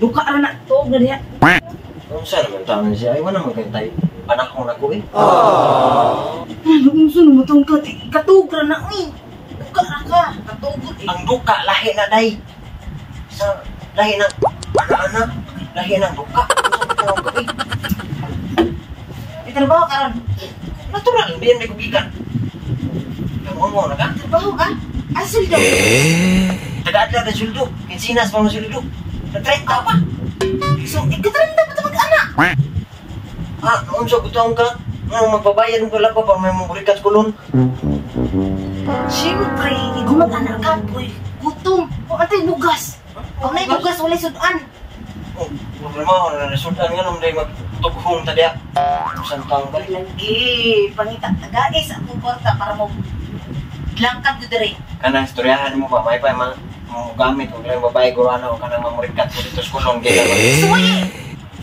Duka ra na tuog na diha. Unsa naman taon siya? Ay, wala man kayo tayo. Panahon ako eh. Ano unsa naman taon ka? Katuog ra na eh. Duka ra ka. Katuog eh. Ang duka lahi na day. Sa lahi na ana-ana, lahi na duka. Unsa man taon ka eh? Di trabaho karon. Natural, biyan may kugikan. Kamuha na ka? Trabaho ka? Ay, sweldo. Taga-adlaw na sweldo. Kinsinas pa mo sweldo. Na-30 pa. So, ikatrenta pa ito mag-anak. Ah, unsa gutong ka? Nga magbabayad mo ka pa may maburikat kulon. Siyempre, gumag-anak ka, boy. Gutom. O, antay bugas. Pag na'y bugas, wala'y sudan. Oh, problema ko na sudan nga naman dahil magtughong ta diya. Saan taong ka? Lagi, pangita, tagais akong kwarta para mo langkad ko dire. Kanang istoryahan mo ba? May pa mga gamit o lang babae gurana o kanang mamurikat ko dito sa kulong. Suwaye!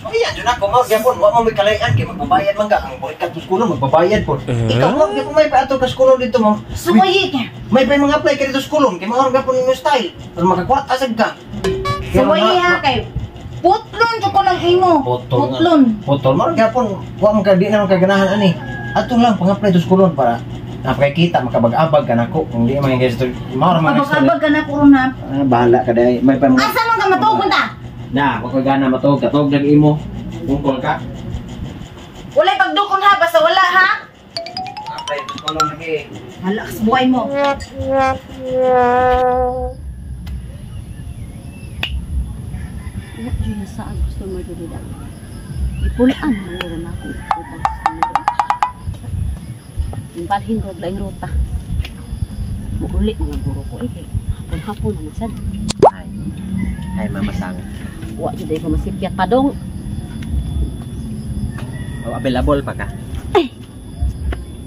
Suwaye, dyan ako. Magyapon, wa mo may kalayan kay magbabayad man ka. Ang burikat sa kulong, magbabayad po. Ikaw, magyapon may pa ato ka sa kulong dito, ma'am. Suwaye ka! May pa mga apply ka dito sa kulong. Kay mga gapon ninyo style. Pero makakwarta sad ka. Suwaye ha, kay putlon ko lang imo. Putlon. Putol. Maro gapon, wa mo ka di na makaganahan ani. Ato lang pang-apply dito sa kulong para napakikita, makabag-abag ka nako. Kung di man guys, mao ra man mabag-abag ka na ko na. Ah, bahala ka dai. May pa mga asa man ka matuog ta? Na, wa ko gana matuog, katuog dag imo. Bungkol ka. Walay pagdukon ha, basta wala ha. Apply dito sa kulong lagi. Malakas buhay mo. Wa sa customer diri da. Ipulaan man gud na ako ubang customer. Balhin ko laing ruta. Muuli mga guro ko eh. Hapon-hapon naman sad. Ay. Ay mama sang. Wa jud ay ko masipyat padong. Oh, available pa ka? Ay.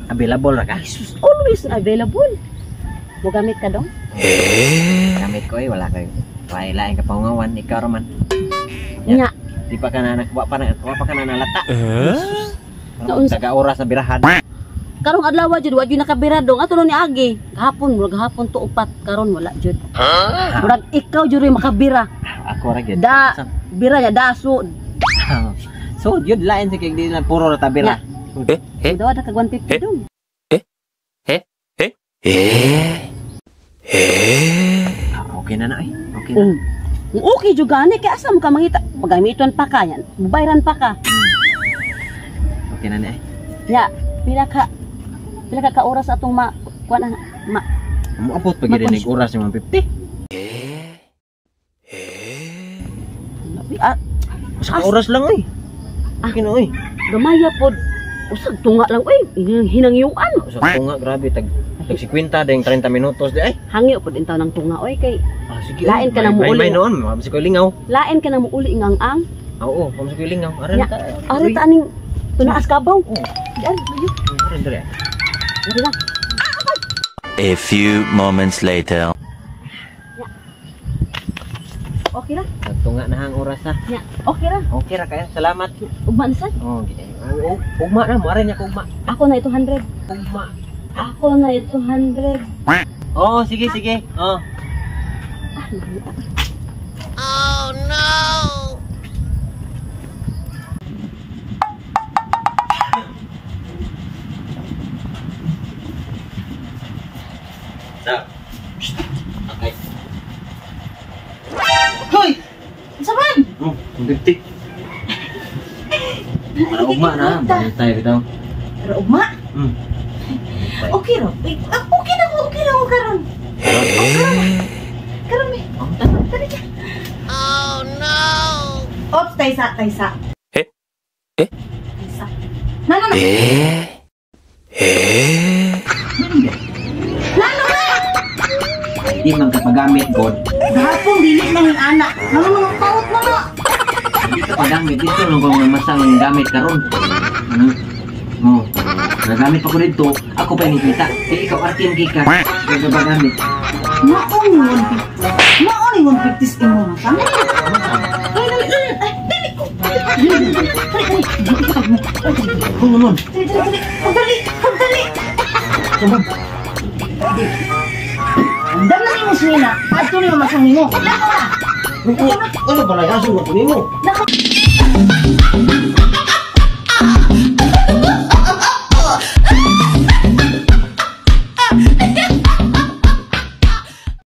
Available ra ka? Ay, sus, always available. Mogamit ka dong? Gamit ko eh, wala kayo. Lain-lain ka pangawan, ikaw raman. Nya. Di pa ka na nakuha pa na, kuha pa ka na nalata. Naunsa- Taga oras na birahan. Karong adlaw jud wa jud nakabira dong ato ni agi. Gahapon murag gahapon to upat karon wala jud. Murag ikaw jud rin makabira. Ako ra gyud. Da bira nya daso. So, yun lain sa kay di lang puro ra tabira. Dawa da kag 150 dong. Ah, okay na na eh. Okay na. Okay jud gani kay asa mo ka mangita? Pagamiton pa ka yan. Mubayran pa ka. Okay na na eh. Nya, pila ka oras atong ma kuan na ma Moabot pa gyud ni oras yung 150. Ah, Usa ka oras lang oy. Okay na oy. Gamaya pod. Usag tunga lang oy, hinangyuan. Usa ka tunga grabe tag 50 ding 30 minutos di ay. Hangyo pod intaw ng tunga oy kay Ah, sige. Lain ka na muuli. May noon, mabisi ko lingaw. Lain ka na muuli ngang ang. Oo, mabisi ko lingaw. Aran Nya, ta. Ari ta aning tunaas kabaw. Diyan, ayo. Aran dire. Ari lang. A few moments later. Okay ra. Tunga na hang oras ha. Nya, okay ra. Okay ra kayo. Salamat. Ugma na sad. Oh, ugma na mo aran niya ko ugma. Ako na 200. Ugma. Ako na 200. Oh, sige sige. Oh. Ah, Oh no. Sa. Okay. Hoy! Unsa man? Oh, 150. Para ugma na, balik tayo bitaw. Pero ugma? Okay ra. Okay na ko, okay na ko karon. Karon mi. Tara ka. Oh no. Ops, taysa, taysa. Eh? Eh? Taysa. Nano na. Nano na. Di man ka pagamit god. Gahapon dili man yung anak. Nano nang paot na na. Di ka pagamit dito nung kung masang ang gamit karon. Ano? Oh. Nagamit pa ko dito, ako pa kita. Kay ikaw artin kay ka. Di ka pagamit. Mao ni 150. Mao ni 150 sa imo na. Ay, dali, dali. Ay, dali ko. Dali, dali, dali. Dali, dali. Kung naman. Dali, dali, dali. Pagdali, pagdali. Sumab. Andam na nimo sinina. Adto ni masang nimo. Nako na. Ano ba na aso na ko nimo? Nako.